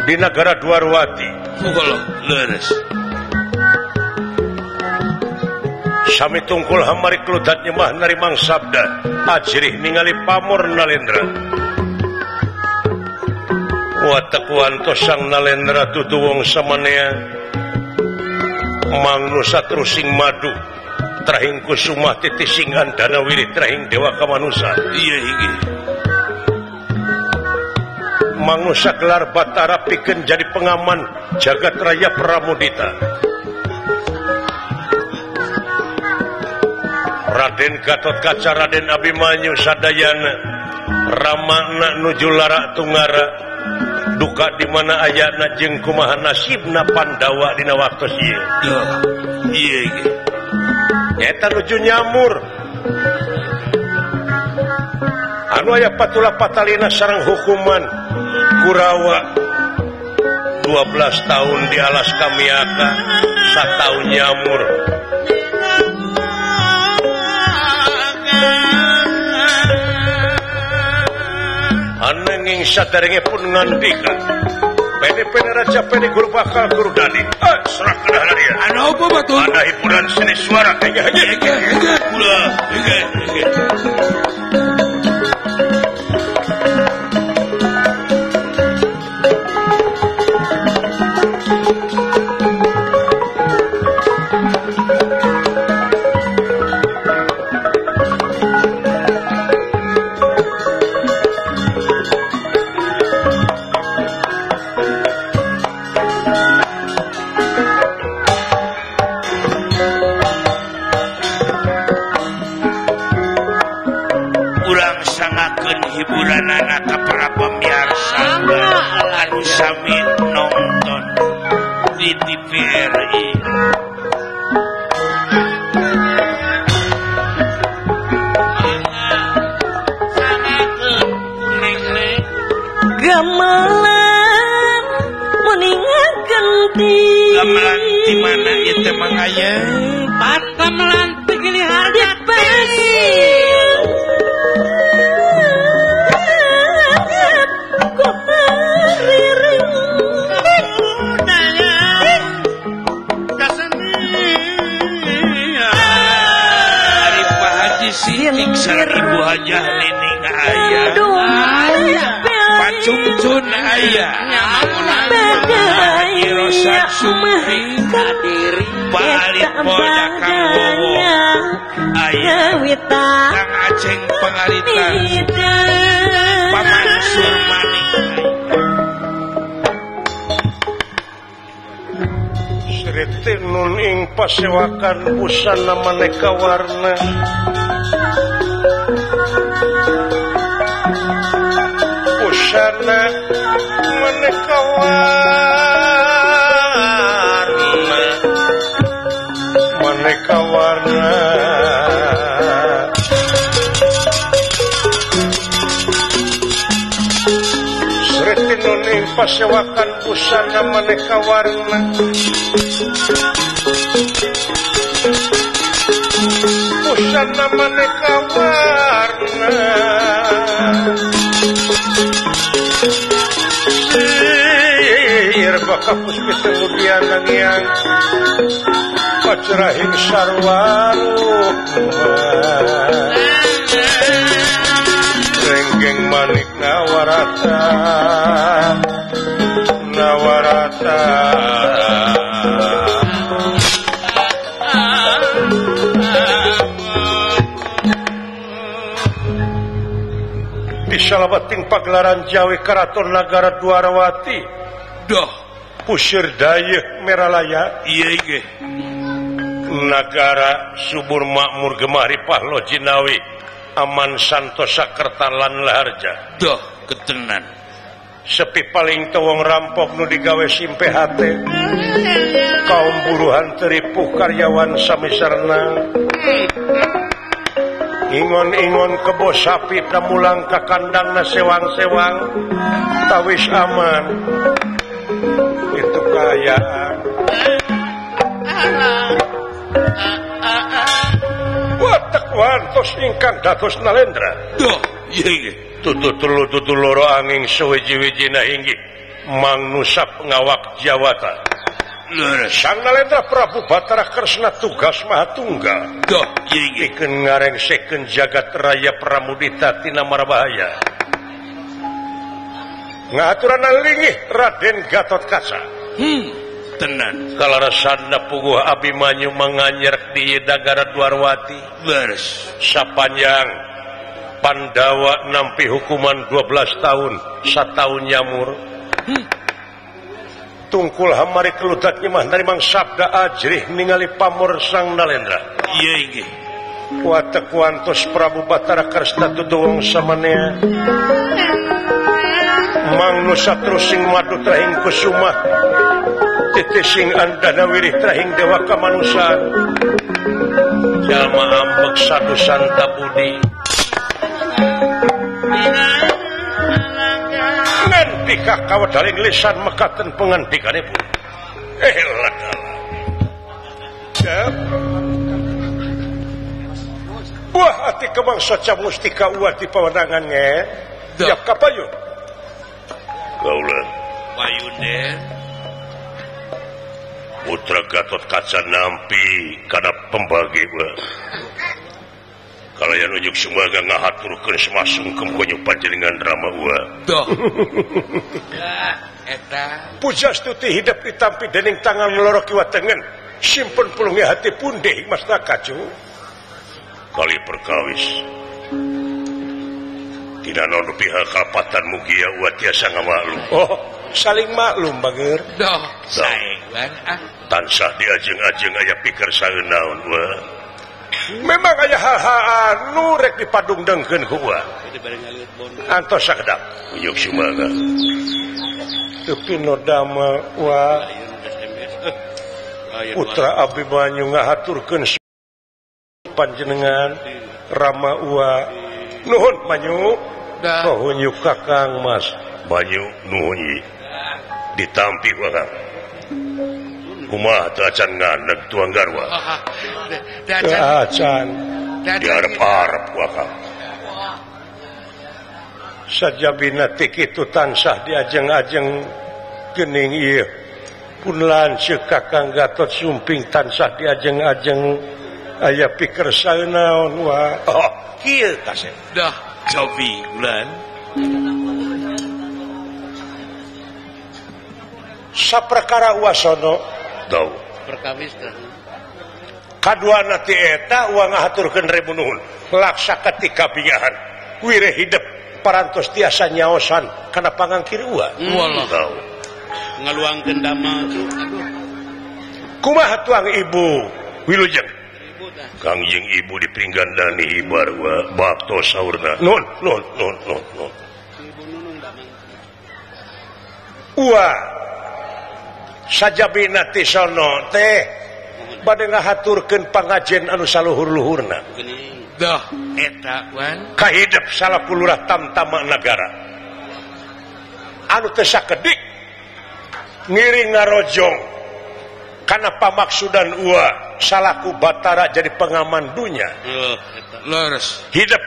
Di negara Dwarwati. Leres. Sami tungkul hamari kludat nyemah narimang sabda ajrih ningali pamor Nalendra. Watek wantos sang Nalendra dudu wong samanea mangnusa trusing madu trahing kusumah titising andana wirih trahing dewa kamanusa. Iya iki. Mangnusa gelar Batara pikeun jadi pengaman jagat raya Pramudita. Raden Gatotkaca Raden Abimanyu sadayana ramana nuju larak tunggara duka di mana ayana jeung kumaha nasibna Pandawa dina waktu ieu. Iya iki. Eta nuju nyamur. Anu aya patula patalina sareng hukuman Kurawa 12 tahun di alas Kamiaka, sataun nyamur. Ananging saderenge pun ngandika pene-pene raja pene guru bakal guru dani. Serahkan dia. Ana apa batur? Ada hiburan seni suara. Hege hege hege kula hege hege. Gamelan meningakeun ti gamelan di mana ieu teh mangaya pat gamelan teu geuning harga Ari Pak Haji Sidik sareng Ibu Hajah Nining aya Pacungcun aya Haji Rosad Sumpi Pak Alit Polda Kang Wowo aya Kang Aceng Pangaritan Pak Mansur Manik. Sriti nun ing pasewakan busana maneka warna busana maneka warna maneka warna Sriti nun ing pasewakan busana maneka warna busana maneka warna sir baka puspita kemudian nangiang pacerahing sarwarukma renggeng manik nawarata nawarata Salabating pagelaran Jawi Keraton Nagara Dwarawati doh pusir dayeuh Meralaya iya ge nagara subur makmur gemah ripah lo jinawi aman santosa kertalan laharja doh ketenan sepi paling tewong rampok nu digawe simpe hate kaum buruhan teripuh karyawan sami sarna ingon-ingon kebo sapi pramulang ka kandangna sewang-sewang tawis aman itu kaayaan. Watek wantos ingkang dados Nalendra doh ieu ge tutu telu tutu loro angin suwiji-wijina inggih Mang Nusap ngawak Jawata. Sang Nalendra Prabu Batara Kresna tugas maha tunggal. Pikeun ngarengsekeun jagat raya Pramudita tina marabahaya. Ngahaturan linggih Raden Gatot Kaca. Tenan. Kalarasanna puguh Abimanyu manganyerek di Nagara Dwarwati. Leres. Sapanjang Pandawa nampi hukuman 12 tahun, satahun nyamur. Tungkul hamari keludak nyemah narimang sabda ajrih ningali pamor Sang Nalendra. Iya inggih. Watek wantos Prabu Batara Kresna tutuwung samanea. Mang Nusa trusing madu trahing kusumah. Titising andana wirih trahing dewa kamanusan. Jalma ambek sadu santa budi. Ngendika kawedaling lisan mekaten pengendikanipun. Buah ati kemang saca mustika uah di pawenangan nge. Yap kapayun. Kaula. Payun den. Putra Gatot Kaca nampi kana pembagi ulah. Kalayan unjuk sumangga ngahaturkeun semasungkem ka panjenengan Rama uwa. Doh. Eta Pujastuti hidup ditampi dening tangan loro kiwa tengen. Simpen pulunge hati pundih Mas Kacu. Kali perkawis. Tidak naon pihak kapatan mugia uwa tiasa ngamaklum. Oh, saling maklum bager. Doh, sae ah. Tansah diajeng-ajeng aya pikir saeun naon uwa. Memang aya hal-hal anu rek dipadungdengkeun ku uwa. Antos sakedap. Uyuk sumangga. Teu pinodama uwa. Putra Abimanyu ngahaturkeun panjenengan Rama uwa. Nuhun Manyu. Nuhun yuk Kakang Mas. Banyu nuhun ye. Ditampi Kakang. Kumaha teu acan nganeg tuang garwa. Teu acan. Diarep-arep Kakang. Sajabina ti kitu tansah diajeng-ajeng geuning ieu. Pun lanceuk Kakang Gatot Sumping tansah diajeng-ajeng aya pikir saeunaon wa. Oh, kieu kasep. Dah, cobi bulan. Saprakara wasono dau. Perkawis tah. Kaduana ti eta uang ngahaturkeun rebu nuhun. Laksa ketika bingahan. Wire hidep parantos tiasa nyaosan kana pangangkir ua. Walah. Dau. Ngaluangkeun damel tuh. Aduh. Kumaha tuang ibu wilujeng? Kang jeung ibu di pringgandani hibar wa bakto saurna. Nun nun nun nun nun. Ua sajabina ti sono teh bade ngahaturkeun pangajen anu saluhur-luhurna. Dah eta wan kahidep salaku lurah tamtama nagara. Anu teu sakedik ngiring ngarojong kana pamaksudan ua salaku Batara jadi pengaman dunya. Leres. Hidup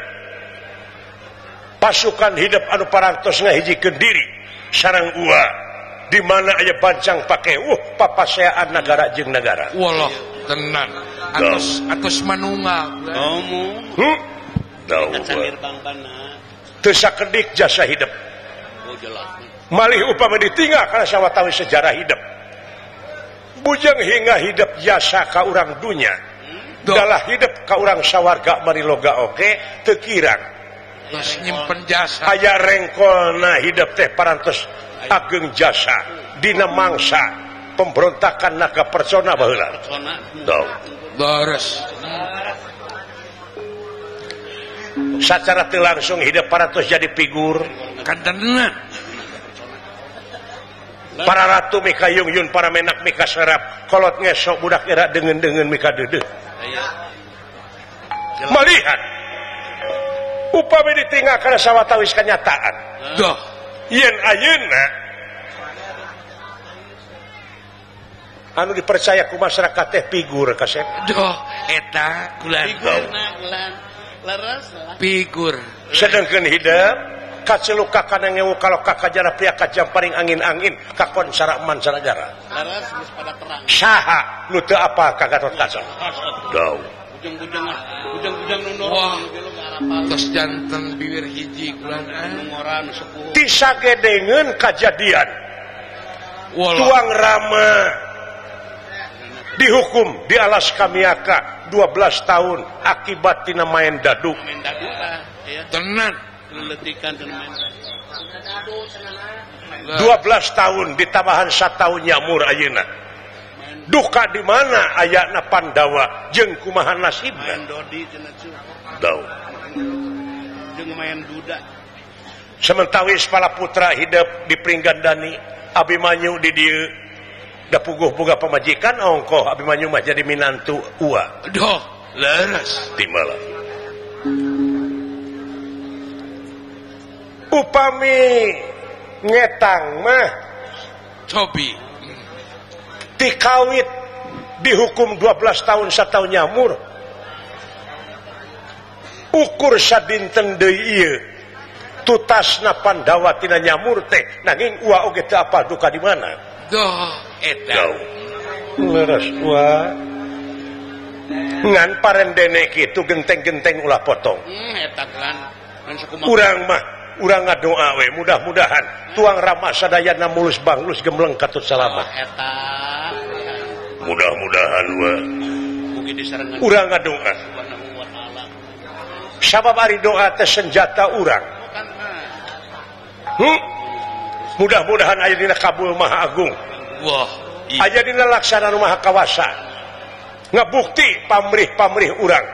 pasukan hidup anu parantos ngahijikeun diri sareng ua di mana aya bancang pake papaseaan nagara jeung nagara. Walah tenan. Atos atos manunggal. Kamu. Teu sakedik jasa hidup. Oh jelas. Malih upama ditinggal kana sawatawis sejarah hidup. Bujeng hingga hidup jasa ka urang dunya. Dalah hidup ka urang sawarga mariloga oge teu kirang. Geus nyimpen jasa. Aya rengkolna hidup teh parantos ageng jasa dina mangsa pemberontakan naga persona baheula. Dau. Leres. Sacara teu langsung hidup parantos jadi figur kantenan. Para ratu mika yung-yun, para menak mika serap, kolot ngesok budak era dengen-dengen mika dedeh. Melihat upami ditinggal kana sawatawis kenyataan. Duh, yen ayeuna anu dipercaya ku masyarakat teh figur kasep. Duh, eta kulan. Leres. Figur. Sedengkeun hidup Kaceluka kana ngewu kaloka kajara pria kajamparing angin-angin kakon sarak mancanagara. Saha nu teu apal ka Gatotkaca? Dau. Ujang-ujang nu Wah, tos janten biwir hiji kulan Tisagedengeun kajadian. Tuang Rama dihukum di alas Kamiaka 12 tahun akibat tina main dadu. Main dadu tah. Tenan. Leletikan main. 12 tahun ditambahan 1 tahun nyamur ayeuna. Duka di mana ayana Pandawa jeung kumaha nasibna? Main dodi cenah Dau. Jeung main duda. Sementawis para putra hidup di Pringgandani, Abimanyu di dieu da puguh boga pamajikan ongkoh Abimanyu mah jadi minantu ua. Doh, leres timala. Upami ngetang mah cobi tikawit dihukum 12 tahun 1 tahun nyamur ukur sadinten deui ieu tutasna Pandawa tina nyamur teh nanging ua oge teu apal duka di mana. Doh eta leres ua ngan parendene kitu genteng-genteng ulah potong. Eta kan urang mah urang ngadoa we mudah-mudahan tuang Rama sadayana mulus banglus gemleng katut salamat. Eta mudah-mudahan we urang ngadoa sabab ari doa teh senjata urang. Mudah-mudahan aya dina kabul Maha Agung. Wah, aya dina laksana Maha Kawasa. Ngabukti pamrih-pamrih urang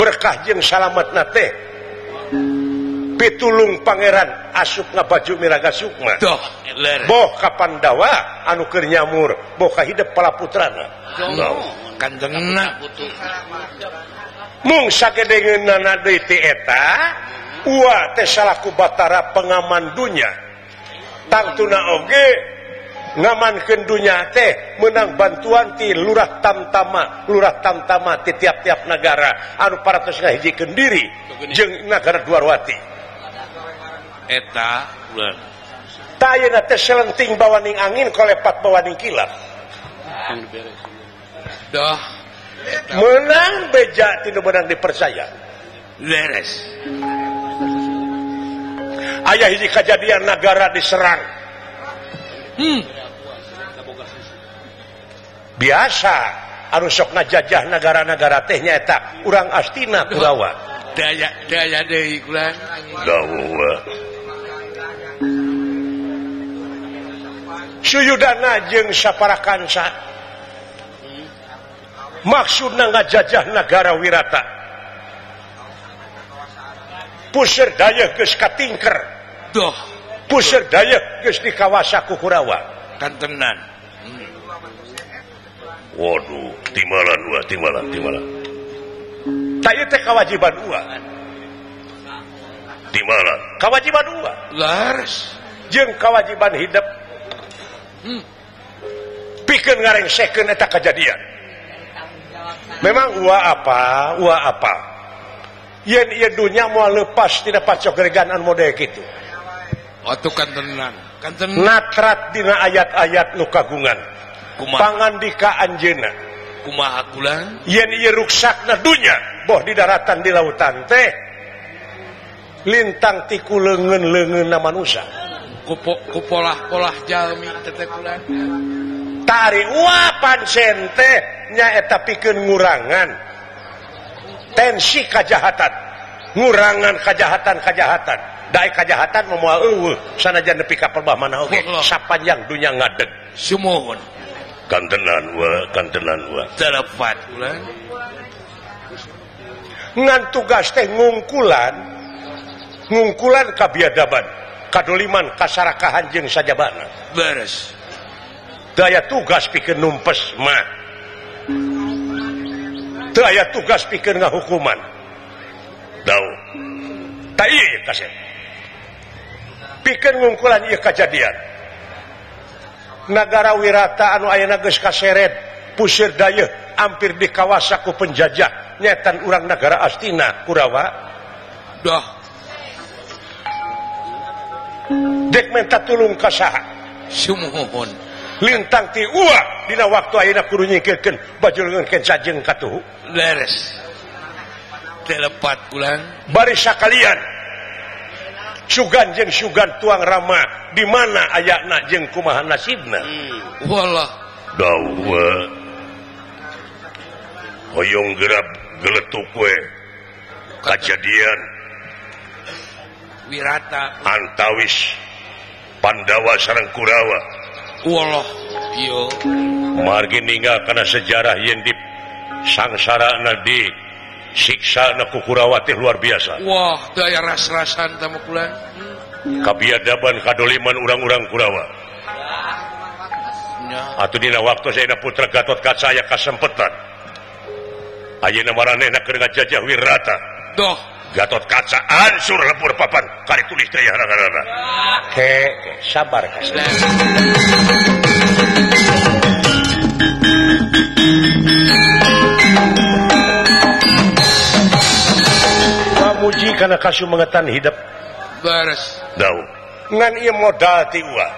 berkah jeung salametna teh pitulung pangeran asup ngabaju miraga sukma. Doh, boh ka Pandawa anu keur nyamur, boh ka hidep palaputrana. Kanjengna mung sagedengeunana deui ti eta ua teh salaku batara pengaman dunya. Tangtuna oge ngamankeun dunya teh meunang bantuan ti Lurah Tamtama, Lurah Tamtama ti tiap-tiap nagara anu paratos ngahijikeun diri jeung nagara Dwarwati. Eta tah ayeuna teh selenting bawaning angin kolepat bawaning kilat. Dah menang beja ti nu meunang dipercaya. Leres. Aya hiji kajadian nagara diserang. Biasa anu sok ngajajah nagara-nagara teh nyaeta urang Astina Kurawa. Daya daya deui kulan. Dawuh. Suyudana jeung saparakansa maksudna ngajajah nagara Wirata. Puseur dayeuh geus katingker. Doh, puseur dayeuh geus dikawasa ku Kurawa. Kantenan. Waduh, timbalan ua, timbalan, timbalan. Tak ieu teh kawajiban ua. Timbalan, kawajiban ua. Leres. Jeung kawajiban hidup. Pikeun ngarengsekeun eta kajadian. Memang ua apa, ua apa. Yen ieu dunya moal lepas tina pacogregan anu model kitu. Atuh kantenan, kantenan. Natrat dina ayat-ayat nu kagungan. Kumaha pangandika anjeunna. Kumaha kulan? Yen ieu ruksakna dunya, boh di daratan di lautan teh lintang ti ku leungeun-leungeunna manusia. Ku polah-polah jalmi teh kulan. Tari ua pancen teh nyaeta pikeun ngurangan tensi kajahatan, ngurangan kajahatan-kajahatan. Dae kajahatan moal eueuh sanajan nepi ka perbah mana oge sapanjang dunya ngadeg. Sumuhun. Kantenan wa, kantenan wa. Telepat ulah. Ngan tugas teh ngungkulan, ngungkulan kabiadaban, kadoliman, kasarakahan jeung sajabana. Beres. Daya tugas pikeun numpes mah. Teu aya tugas pikeun ngahukuman. Dau. Ta ieu kasep. Pikeun ngungkulan ieu kajadian. Nagara Wirata anu ayeuna geus kaseret puseur dayeuh hampir dikawasa ku penjajah nyetan urang nagara Astina Kurawa. Dah. Dek menta tulung ka saha? Sumuhun. Lintang ti uwa dina waktu ayeuna kudu nyingkirkeun baju leungeun kenca jeung katuhu. Leres. Telepat ulang. Bari sakalian. Sugan jeung sugan tuang Rama di mana ayana jeung kumaha nasibna. Wallah. Dawa. Hoyong gerap geletuk we. Kajadian Wirata antawis Pandawa sareng Kurawa. Wallah, ieu. Margi ninggal kana sejarah yen di sangsarana di siksana ku Kurawa teh luar biasa. Wah, teu aya ras-rasan tah mah kula. Kabiadaban kadoliman urang-urang Kurawa. Atuh dina waktu saena putra Gatotkaca aya kasempetan. Ayeuna maranehna keur ngajajah Wirata. Doh, Gatotkaca ansur lebur papan kari tulis teh harang-harang. Ke, sabar kasih. Pamuji kana kasumengetan hidup. Bares. Dau. Ngan ieu modal ti uah.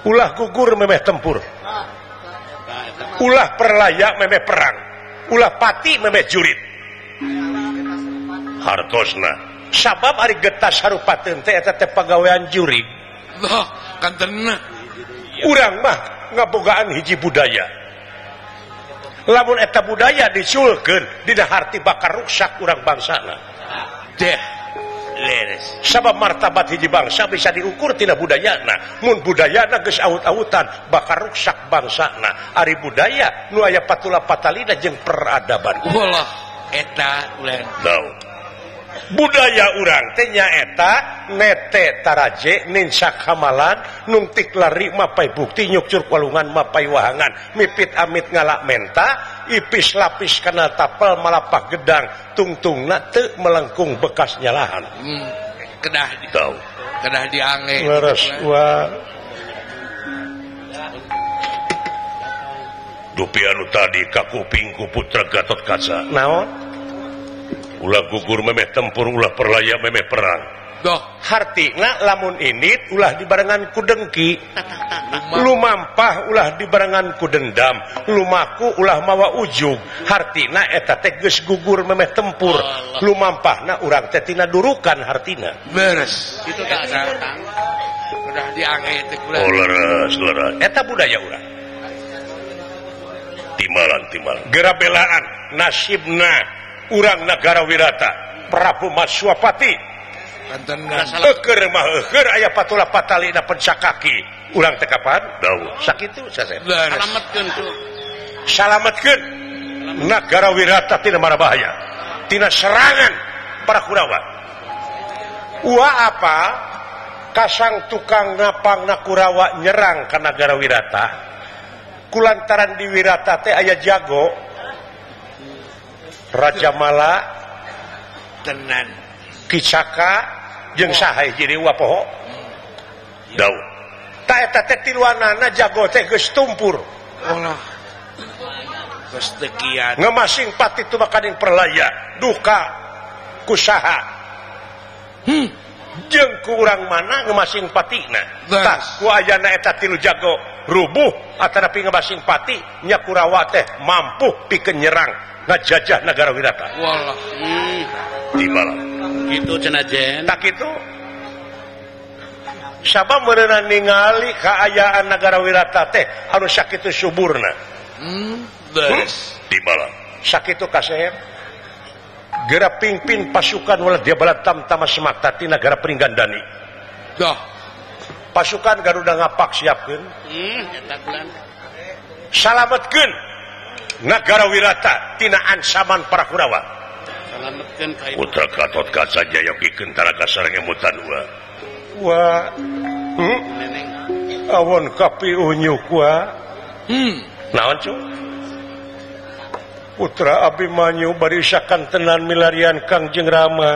Ulah gugur memeh tempur. Ulah perlayak memeh perang. Ulah pati memeh jurit. Hartosna sabab ari getas harupateun teh eta teh pagawean jurig. Loh, kantenna. Urang mah ngabogaan hiji budaya. Lamun eta budaya diculkeun dina harti bakal ruksak urang bangsana. Deh. Leres. Sabab martabat hiji bangsa bisa diukur tina budayana. Mun budayana geus awut-awutan bakal ruksak bangsana. Ari budaya nu aya patula patalina jeung peradaban. Wallah, eta ulah. Dau. Budaya urang teh nyaeta nete taraje ninsak hamalan nungtik lari mapai bukti nyukcur walungan mapai wahangan mipit amit ngalak menta ipis lapis kana tapel malapak gedang tungtungna teu melengkung bekas nyalahan. Kedah tau kedah diange leres wa dupi anu tadi ka kuping ku putra Gatotkaca naon ulah gugur memeh tempur ulah perlaya memeh perang. Doh, hartina lamun indit ulah dibarengan ku dengki. Lumampah ulah dibarengan ku dendam, lumaku ulah mawa ujug. Hartina eta teh geus gugur memeh tempur. Lumampahna urang teh tina durukan hartina. Beres. Kitu tah udah diange teh kula. Oh, leres, leres. Eta budaya urang. Timbalan-timbalan. Gerabelaan nasibna urang nagara Wirata Prabu Matswapati eueur mah eueur aya patula patalina pencakaki urang teh kapan dawuh sakitu sasep salametkeun salametkeun nagara Wirata tina mara bahaya tina serangan para Kurawa. Ua apa kasang tukang ngapangna Kurawa nyerang ka nagara Wirata kulantaran di Wirata teh aya jago Raja Mala tenan Kicaka jeung saha hiji deui poho dau ta eta teh tiluanana jago teh geus tumpur. Olah geus teu kiat ngemasing pati tumakaning perlaya duka kusaha jeung ku urang mana ngemasing patina tah ku ayana eta tilu jago rubuh atanapi ngemasing pati nya Kurawa teh mampu pikeun nyerang ngajajah nagara Wirata. Wallah. Timbal. Kitu cenah jen. Tak kitu. Sabab meureunna ningali kaayaan nagara Wirata teh anu sakitu suburna. Beres. Timbal. Sakitu kasep. Geura pingpin pasukan wala dia balat tamtama semakta ti nagara Pringgandani. Dah. Pasukan Garuda ngapak siapkeun. Eta kulan. Salametkeun nagara Wirata tina ancaman para Kurawa. Salametkeun ka Putra Gatotkaca jayogikeun taraga sareng emutan wa. Wa. Awon kapi unyuk wa. Naon cu? Putra Abimanyu bari sakantenan milarian Kangjeng Rama.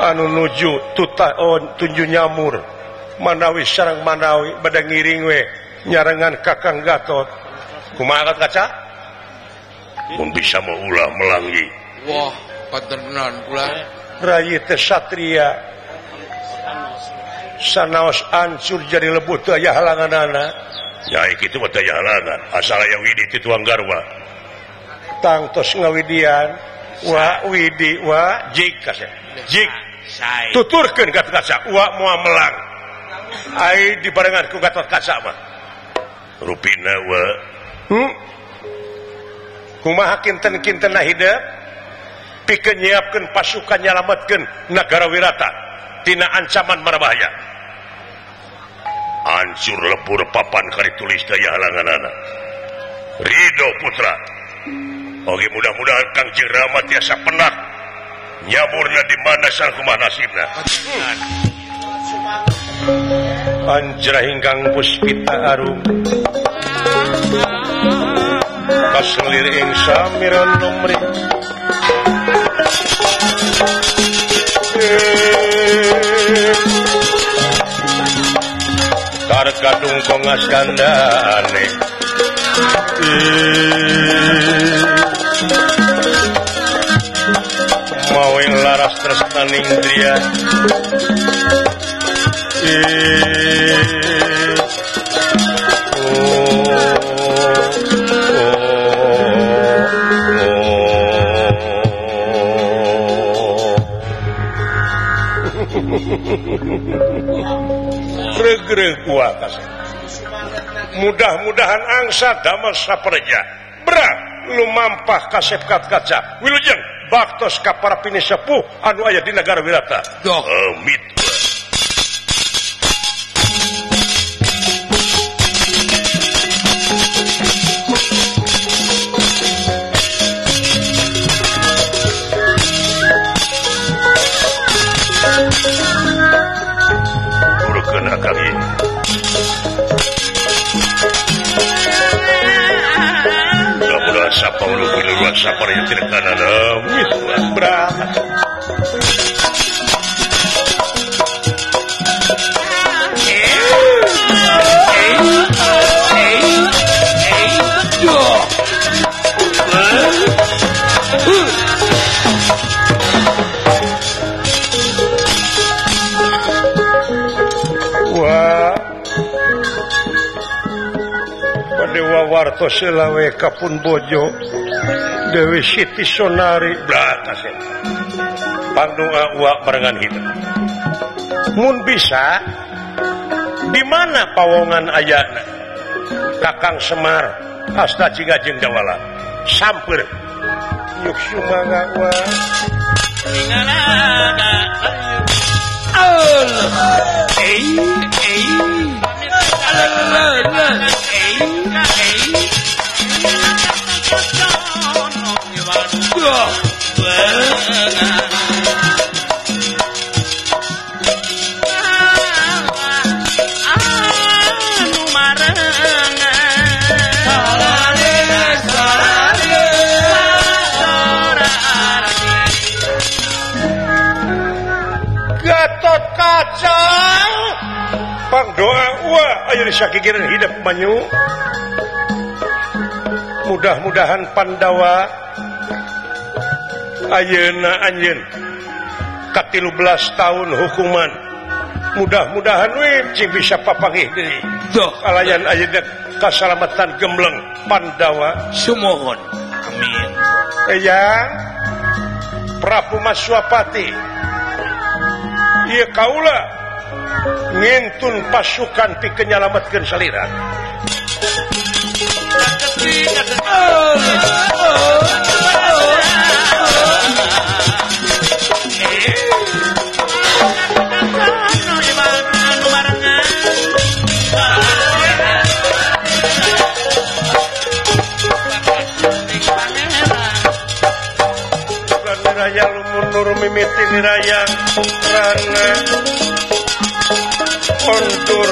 Anu nuju tutaon tunju nyamur. Manawi sareng manawi bade ngiring we nyarengan Kakang Gatot. Kumaha Gatotkaca? Mun bisa mah ulah melanggi. Wah, paternan kula. Rayi teh satria sanaos ancur jadi lebut teu aya halanganana. Ya kitu mah teu aya halangan asal aya widi ti tuang garwa. Tangtos ngawidian wa widi wa jik kasih. Jik tuturkeun Gatot Kaca wa moal melang. Ai dibarengan ku Gatot Kaca mah. Rupina wa kumaha kinten-kintenna hidep pikeun nyiapkeun pasukan nyalametkeun nagara Wirata tina ancaman marbahaya. Hancur lebur papan kari tulis daya halanganana. Ridho putra. Oke mudah-mudahan Kangjeng Rama tiasa penak nyaburna di mana sareng kumaha nasibna. Anjra hinggang puspita arum kaselir ing samiran lumri tarkadung kongas kandhane mawe laras tresnaning driya mudah-mudahan angsa damel sapreja berat lumampah kasep kaca wilujeng baktos ka para pinisepuh anu aya di negara Wirata. Amit. Turunkeun akang ieu. Mudah-mudahan sapa ulu sapa yang tidak kanan amit berat. Dewa warto selawe kapun bojo Dewi Siti Sonari blatas pangdoa uak barengan hidup mun bisa di mana pawongan ayana Kakang Semar asta jingga jeung Dawala samper yuk sumangga wa Gatot Kaca pangdoa ua ayo disakikiran hidup banyu. Mudah-mudahan Pandawa ayeuna anjeun ka-13 tahun hukuman. Mudah-mudahan we cing bisa papanggih deui. Kalayan ayeuna kasalamatan gembleng Pandawa. Sumuhun. Amin. Eyang Prabu Maswapati ieu kaula ngintun pasukan pikeun nyalametkeun salira. Raya lumunur mimiti nirayang rana kontur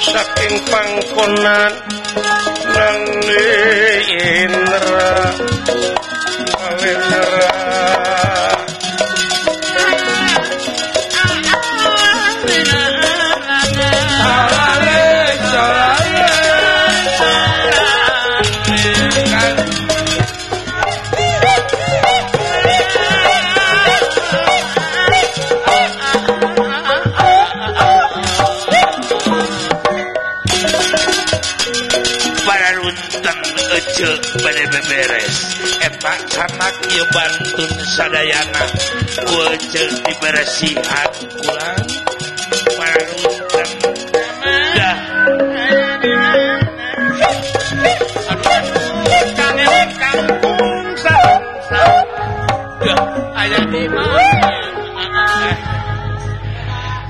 saking pangkonan nalindra nalindra beberes eta canak ieu bantun sadayana ku ece diberesihan kulang parunten dah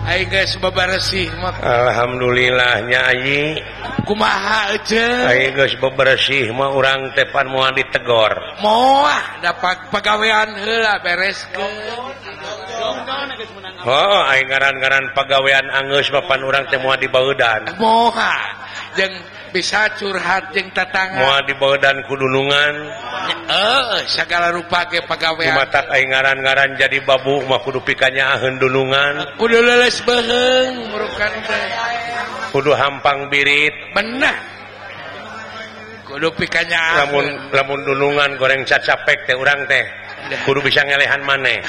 aing geus beberesih mah. Alhamdulillah nya ayi. Kumaha ece? Aing geus beberesih mah urang teh pan moal ditegor. Moal dapat pagawean heula bereskeun. Oh, aing ngaran-ngaran pagawean anggeus mah pan urang teh moal dibaudan. Moal jeung bisa curhat jeung tatangga. Moal dibaudan ku dunungan. Heeh, sagala rupa ge pagawean. Kumatak aing ngaran-ngaran jadi babu mah kudu pikanyaaheun dunungan. Kudu leuleus beuheung murukan teh. Kudu hampang birit. Bener. Kudu pikanyaaheun. Lamun lamun dunungan goreng cacapek teh urang teh. Kudu bisa ngelehan maneh.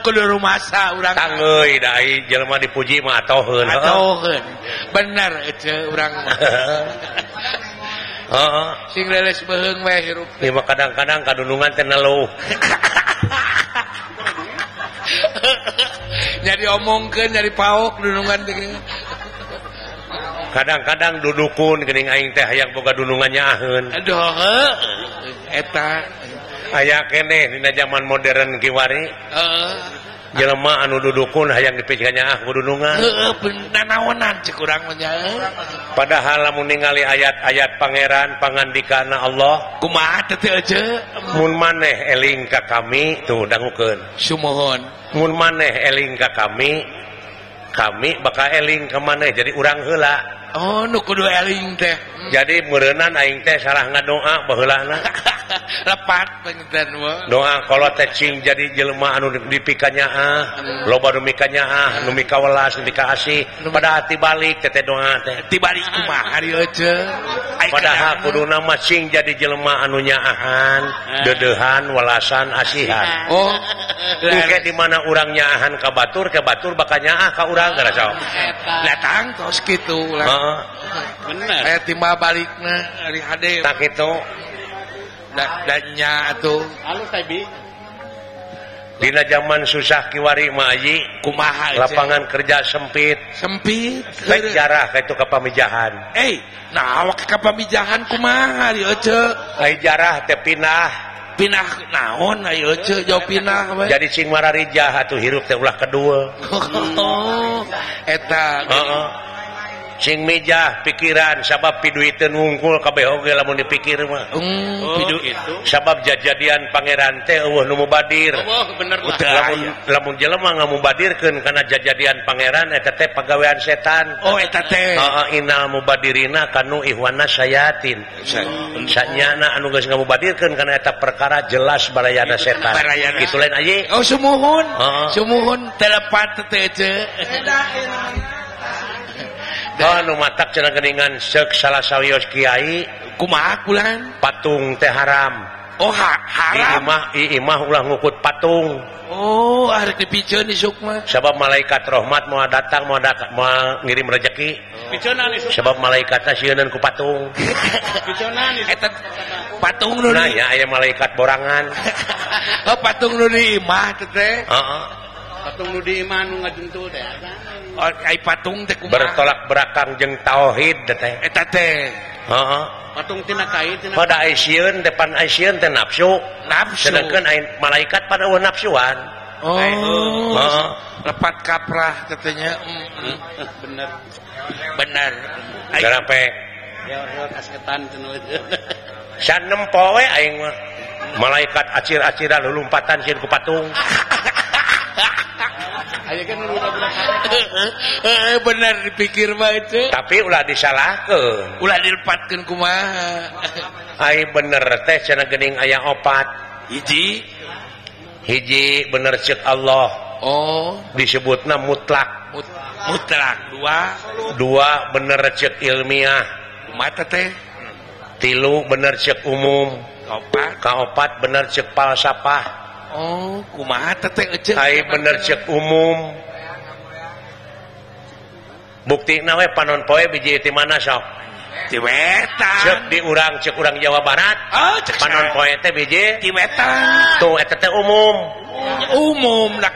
Kudu rumasa urang. Tangeuy da ai jelema dipuji mah atoheun. Atoheun. Bener ece urang mah. Heeh. Sing leuleus beuheung we hirup. Ieu mah kadang-kadang kadunungan teh neluh. Jadi omongkeun jadi paok dunungan teh. Kadang-kadang dudukun geuning aing teh hayang boga dunungan nyaaheun. Aduh heuh eta aya keneh dina zaman modern kiwari. Heeh. Jelema anu dudukun hayang dipikeun nyaah ku dunungan. Heeh, nanaonan cek urang mah nya. Padahal lamun ningali ayat-ayat pangeran pangandikana Allah, kumaha teh ece? Mun maneh eling ka kami tuh dangukeun. Sumuhun. Mun maneh eling ka kami, kami bakal eling ka maneh jadi urang heula. Oh, nu kudu eling teh. Jadi meureunnan aing teh salah ngadoa baheulana. Lepat panginten mah. Doa kalau teh cing jadi jelema anu dipikanyaah, loba nu mikanyaah, nu mikawelas, nu mikaasih, pada hati balik teh doa teh. Tibalik kumaha ieu ece? Padahal kuduna mah cing jadi jelema anu nyaahan, deudeuhan, welasan, asihan. Oh, engke di mana urang nyaahan ka batur, ke batur bakal nyaah ka urang gara sok. Datang tos kitu lah. Heeh. Bener. Aya timbal balikna ari hade. Tah kitu. Danya atuh. Alus teh bi. Dina zaman susah kiwari mah ayi, kumaha lapangan kerja sempit. Sempit. Baik jarah ka itu ka pamijahan. Nah awak ka pamijahan kumaha ieu ece? Ai jarah teh pindah. Pindah naon ayo ece jauh pindah we. Jadi cing mararijah atuh hirup teh ulah kedua. Oh, eta. Heeh. Sing mijah pikiran sabab piduiteun wungkul kabeh oge lamun dipikir mah. Pidu itu. Sabab jajadian pangeran teh eueuh nu mubadir. Oh, bener lah. Lamun lamun jelema ngamubadirkeun kana jajadian pangeran eta teh pagawean setan. Oh, eta teh. Heeh, innal mubadirina kanu ihwana sayatin. Sanyana anu geus ngamubadirkeun kana eta perkara jelas barayana setan. Kitu lain aye. Oh, sumuhun. Sumuhun telepat teh ece. Oh, nu matak cenah geuningan seuk salah sawios kiai kumaha kulan patung teh haram. Oh, haram. Imah ulah ngukut patung. Oh, arek dipiceun isuk mah. Sabab malaikat rahmat moal datang moal ngirim rejeki. Piceunan isuk. Sabab malaikatna sieuneun ku patung. Piceunan isuk. Eta patung nu nah, ya aya malaikat borangan. Oh, patung nu di imah teh. Heeh. Patung nu di imah nu ngajentul teh. Oh, ai patung teh kumaha? Bertolak belakang jeung tauhid teh. Eta teh. Heeh. Patung tina kai tina. Pada ai sieun depan ai sieun teh nafsu. Nafsu. Sedangkan ai malaikat pada eueuh nafsuan. Oh. Heeh. Lepat kaprah katanya. Bener. Bener. Garape. Ya urang kasketan cenah. Sanempo we aing mah. Malaikat acir-aciran lulumpatan sieun ku patung. Bener dipikir mah itu. Tapi ulah disalahkeun. Ulah dilepatkeun kumaha. Ai bener teh cenah geuning aya opat. Hiji. Hiji bener ceuk Allah. Oh, disebutna mutlak. Mutlak dua. Dua bener ceuk ilmiah. Kumaha teh? Tilu bener ceuk umum. Kaopat. Kaopat bener ceuk falsafah. Oh, kumaha teh ece? Ai bener ceuk umum. Buktina we panon poe biji ti mana sok? Ti wetan. Cek di urang cek urang Jawa Barat. Oh, cek panon poe teh biji ti wetan. Tuh eta teh umum. Umum dak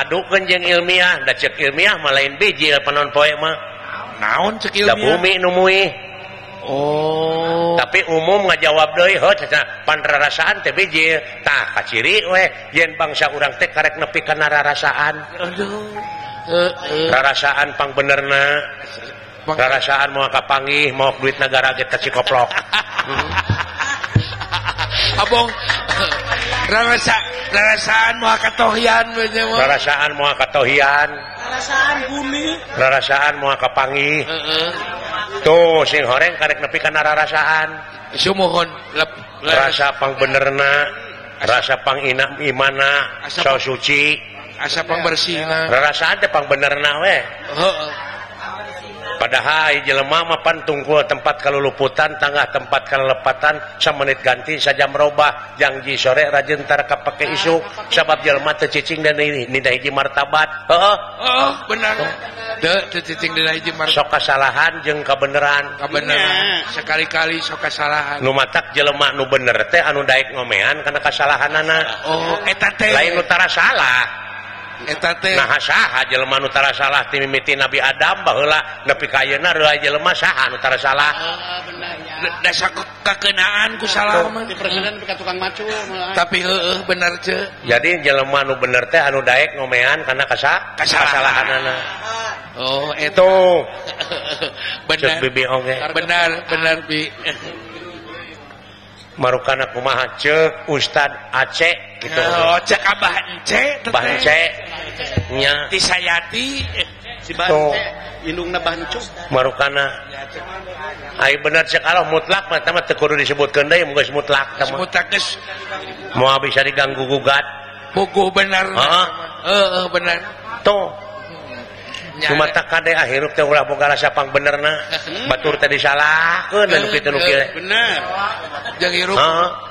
adukeun jeung ilmiah, da cek ilmiah mah lain biji panon poe mah. Naon cek ilmiah? Da bumi nu muih. Oh. Tapi umum ngajawab deui heuh cenah pan rarasaan teh biji. Tah kaciri we yen bangsa urang teh karek nepi kana rarasaan. Aduh. Heeh. Rarasaan pang benerna. Rarasaan moal kapanggih maok duit nagara ge teh cikoplok. Abong rarasaan moal katohian we nya mah. Rarasaan moal katohian. Rarasaan bumi. Rarasaan moal kapanggih. Heeh. Tuh sing horeng karek nepi kana rarasaan. Sumuhun rasa pang benerna, rasa pang ina imana, so suci, asa pang bersihna. Rarasaan teh pang benerna we. Heeh. Padahal jelema mah pan tungkul tempat kaluluputan, tangah tempat kalelepatan, samenit ganti sajam robah, jangji sore rajin tar kapake isuk, sabab jelema teu cicing dan nina hiji martabat. Heeh. Heeh, benar. Teu teu cicing dina hiji martabat. Sok kasalahan jeung kabeneran. Kabeneran. Sekali-kali sok kasalahan. Nu matak jelema nu bener teh anu daek ngomean kana kasalahanana. Oh, eta teh. Lain nu tara salah. Eta teh. Nah saha jelema nu tara salah ti mimiti Nabi Adam baheula nepi ka ayeuna reuah jelema saha nu tara salah. Heeh, bener. Da kakeunaan ku salah mah. Di presiden ka tukang macul. Tapi heueuh bener ce. Jadi jelema nu bener teh anu daek ngomean kana kasalahanana. Oh, eta. Bener. Ceuk bibi oge. Bener, bener bi. Marukana kumaha ceuk Ustad Aceh gitu. Oh, cek Abah Ence teh. Abah Ence. Nya. Ti Sayati si Bah Ence indungna Bah Encu. Marukana. Ai bener cek Allah mutlak mah teh teu kudu disebutkeun deui mun geus mutlak teh. Mutlak geus moal bisa diganggu gugat. Puguh bener. Heeh. Heeh bener. Tuh. Cuma tak kade hirup teh ulah boga rasa pang benerna. Batur teh disalahkeun anu kitu nu kieu. Bener. Jeung hirup.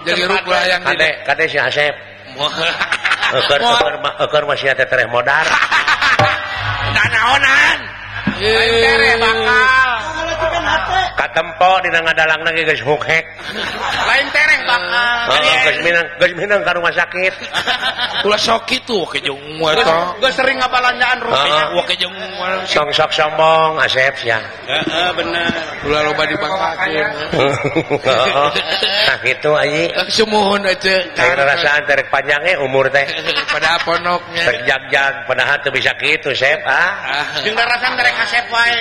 Jeung hirup ulah yang kade kade si Asep. Eueur eueur masih teh tereh modar. Nanaonan. Tereh bakal. Katempo dina ngadalangna ge geus hukhek. Lain tereh bakal. Heeh, geus minang ka rumah sakit. Ulah sok kitu ke jeung eta. Geus sering ngabalanjaan rupiah. Wah ke jeung tong sok sombong Asep sia. Heeh, bener. Ulah loba dipangkakeun. Nah kitu ayi. Sumuhun aja. Ayo rasaan terek panjang ge umur teh. Padahal ponoknya. Rek jag-jag padahal teu bisa kitu Sep ah. Jeung rarasaan terek Asep wae.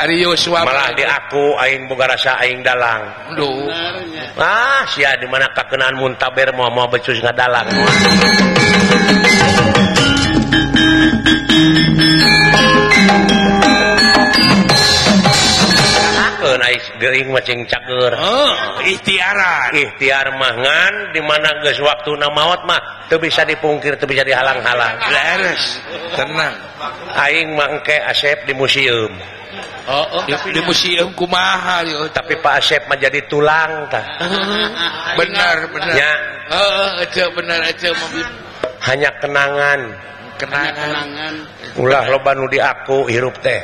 Ari Yosua malah di aku aing boga rasa aing dalang. Duh. Ah sia di mana kakenaan muntaber moal-moal becus ngadalang. Keun ais geuring mah cing cager. Heuh, ikhtiaran. Ikhtiar mah ngan di mana geus waktuna maot mah teu bisa dipungkir, teu bisa dihalang-halang. Leres, tenang. Aing mah engke Asep di museum. Oh, oh, di museum kumaha ieu. Tapi Pak Asep mah jadi tulang tah. Benar, benar. Ya. Heeh, aja benar aja hanya kenangan. Kenangan. Ulah loba nu diaku hirup teh.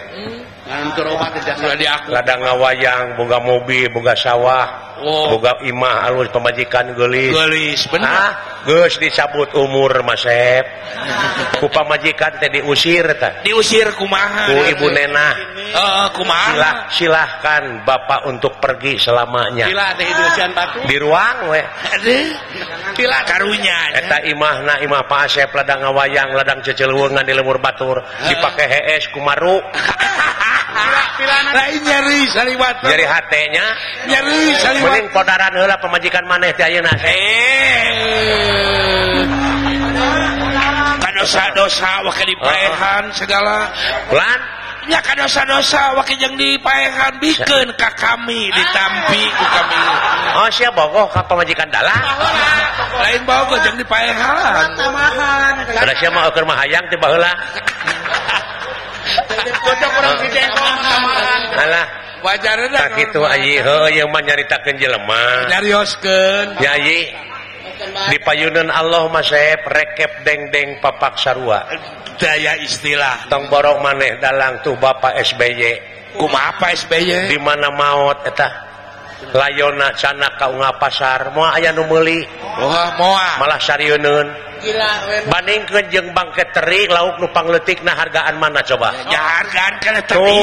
Ulah diaku. Ladang ngawayang, boga mobil, boga sawah, oh. Boga imah alus pamajikan geulis. Geulis, bener. Ah, geus dicabut umur Mas Sep. Ku pamajikan teh diusir tah. Diusir kumaha? Ku ibu nenah. Heeh, kumaha? Silahkan bapak untuk pergi selamanya. Sila teh diusian batu. Di ruang we. Aduh. Sila karunya. Eta imahna imah Pak Asep ladang ngawayang, ladang ceceluweungan di lemur batur, dipake hees kumaru. Lain nyeri saliwat. Nyeri hatenya. Nyeri saliwat. Mending podaran heula pamajikan maneh teh ayeuna. Kadosa-dosa wake dipaehan segala. Lan nya kadosa-dosa wake jeung dipaehan bikeun ka kami ditampi ku kami. Oh sia bogoh ka pamajikan dalang. Lain bogoh jeung dipaehan. Tamahan. Da sia mah eueur mah hayang teh baheula. Cocok urang si Cengkong tamahan. Alah, wajarna tah kitu ayi heueuh ieu mah nyaritakeun jelema. Nyarioskeun. Nya ayi di payunan Allah mah Sep rekep deng-deng papak sarua. Daya istilah. Tong borong maneh dalang tuh Bapak SBY. Kumaha Pak SBY? Di mana maot eta? Layona canak ka unggal pasar, moal aya nu meuli. Wah, moal. Malah sarieun. Bandingkeun jeung bangke teri lauk nu pangleutikna hargaan mana coba? Ya hargaan kana teri.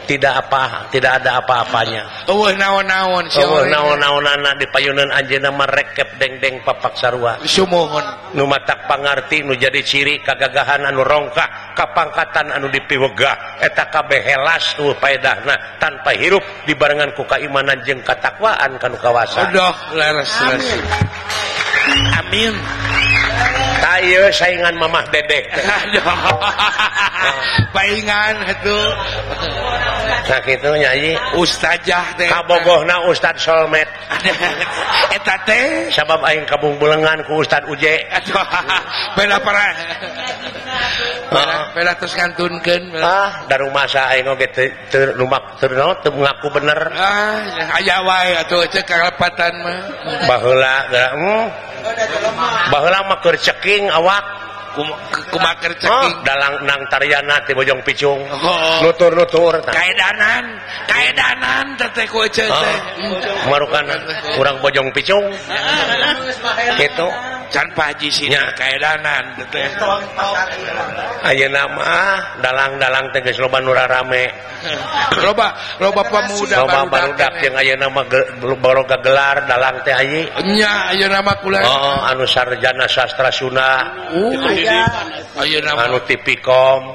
Tidak apa, tidak ada apa-apanya. Eueuh naon-naon sia. Eueuh naon-naonana dipayuneun anjeunna mah rekep dengdeng papak sarua. Sumuhun. Nu matak pangarti nu jadi ciri kagagahan anu rongkah, kapangkatan anu dipiwegah, eta kabeh helas eueuh paedahna tanpa hirup dibarengan ku kaimanan jeung katakwaan kanu kawasa. Aduh, leres leres. Amin. Tah ieu saingan Mamah Dedeh. Paingan atuh. Nah kitu nya ieu ustazah teh. Kabogohna Ustad Solmet. Eta teh sabab aing kabungbulengan ku Ustad Uje. Bela para. Bela terus ngantunkeun. Ah, darumasa aing oge teu lumak teu teu ngaku bener. Ah, aya wae atuh cek kalepatan mah. Baheula baheula mah keur ceking awak kumaha keur ceking dalang nang tariana ti Bojong Picung nutur-nutur kaedanan kaedanan teh ku ece teh marukan urang Bojong Picung kitu can Pak Haji sina kaedanan teh ayeuna mah dalang-dalang teh geus loba nu rarame loba loba pemuda loba barudak jeung ayeuna mah baroga gelar dalang teh ayi nya ayeuna mah kula oh anu sarjana sastra Sunda ayeuna anu Tipikom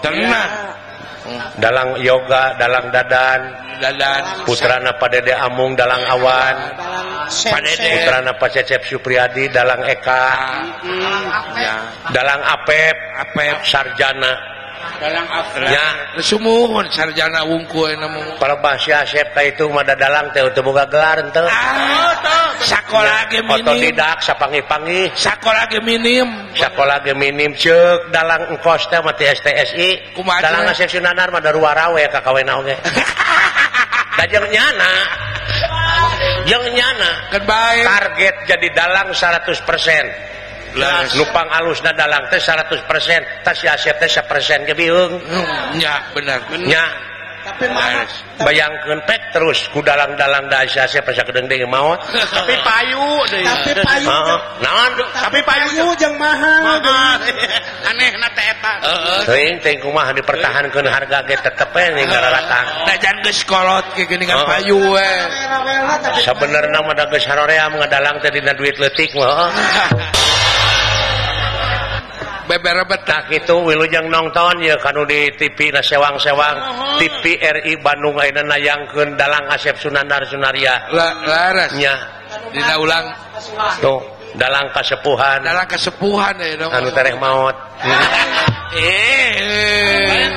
tenang dalang yoga dalang dadan dadan putrana Pak Dede Amung dalang Awan putrana Pak Cecep Supriyadi dalang Eka dalang Apep Apep sarjana dalang Apep nya sumuhun sarjana wungkul mah palebah si Asep ka itu mah dalang teh teu boga gelar henteu sakola ge minim otodidak sapanggih-panggih sakola ge minim sakola ge minim ceuk dalang engkos teh mah ti STSI dalang Asep Sunanar mah daruara we ka kawena oge da jeung nyana kan bae target jadi dalang 100% nupang alusna dalang teh 100% tas si Asep teh 1% ge biung nya bener nya tapi mah bayangkeun pek terus ku dalang-dalang da si Asep asa kedeung maot tapi payu deui tapi payu naon tapi payu jeung mahal anehna teh eta teuing teh kumaha dipertahankeun harga ge tetep we ngararatang da jan geus kolot ge geuningan payu we sabenerna mah da geus haroream ngadalang teh dina duit leutik mah beberebet tah kitu wilujeng nonton ya kanu di TV na sewang-sewang TV RI Bandung ayeuna nayangkeun dalang Asep Sunandar Sunaria laras nya dina ulang tuh dalang kasepuhan ayeuna anu tereh maot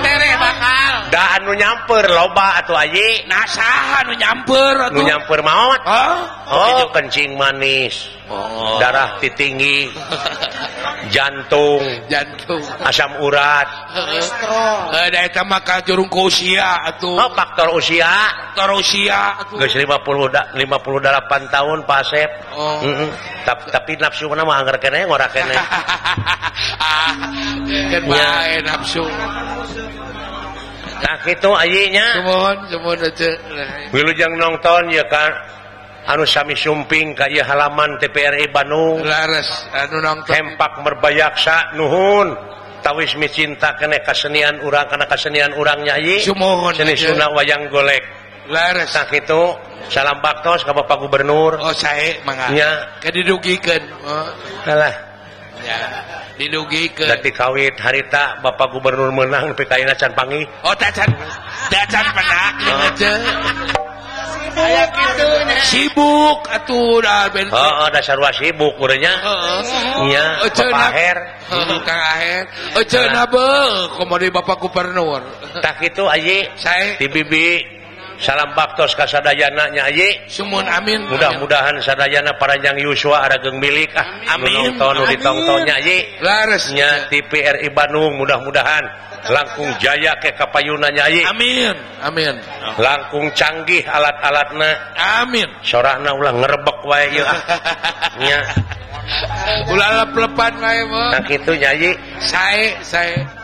tereh bakal da anu nyamper loba atuh ayi nah saha anu nyamper atuh nu nyamper maot oh kencing manis darah tinggi jantung asam urat da eta mah kajurung ku usia atuh oh faktor usia atuh geus 58 tahun Pak Asep tapi nafsu mah angger keneh ngora keneh kan bae nafsu nah kitu ayi nya sumuhun sumuhun ece wilujeng nonton ya kan anu sami sumping ka ieu halaman TPRI Bandung laras anu nonton hempak merbayaksa nuhun tawis micinta keneh kasenian urang kana kasenian urang nyayi sumuhun seni Sunda wayang golek laras tah kitu salam baktos ka Bapak Gubernur oh sae mangga nya kadidugikeun alah nya didugikeun da kawit harita Bapak Gubernur meunang nepi ka ayeuna can panggih oh tacan penak ece aya kitu nya sibuk atuh da ben heeh da sarua sibuk urangnya nya Bapak Aher Kang Aher eceuna beuh komo di Bapak Gubernur tah kitu ayi sae di bibi salam baktos ka sadayana nya ayi sumuhun amin mudah-mudahan sadayana paranjang yuswa arageung milik ah amin nonton nu ditongton nya ayi laras nya TPRI Bandung mudah-mudahan langkung jaya ke kapayuna nya ayi amin amin langkung canggih alat-alatna amin sorana ulah ngerebek wae ieu ah nya ulah lep-lepan wae mah tah kitu nya ayi sae sae.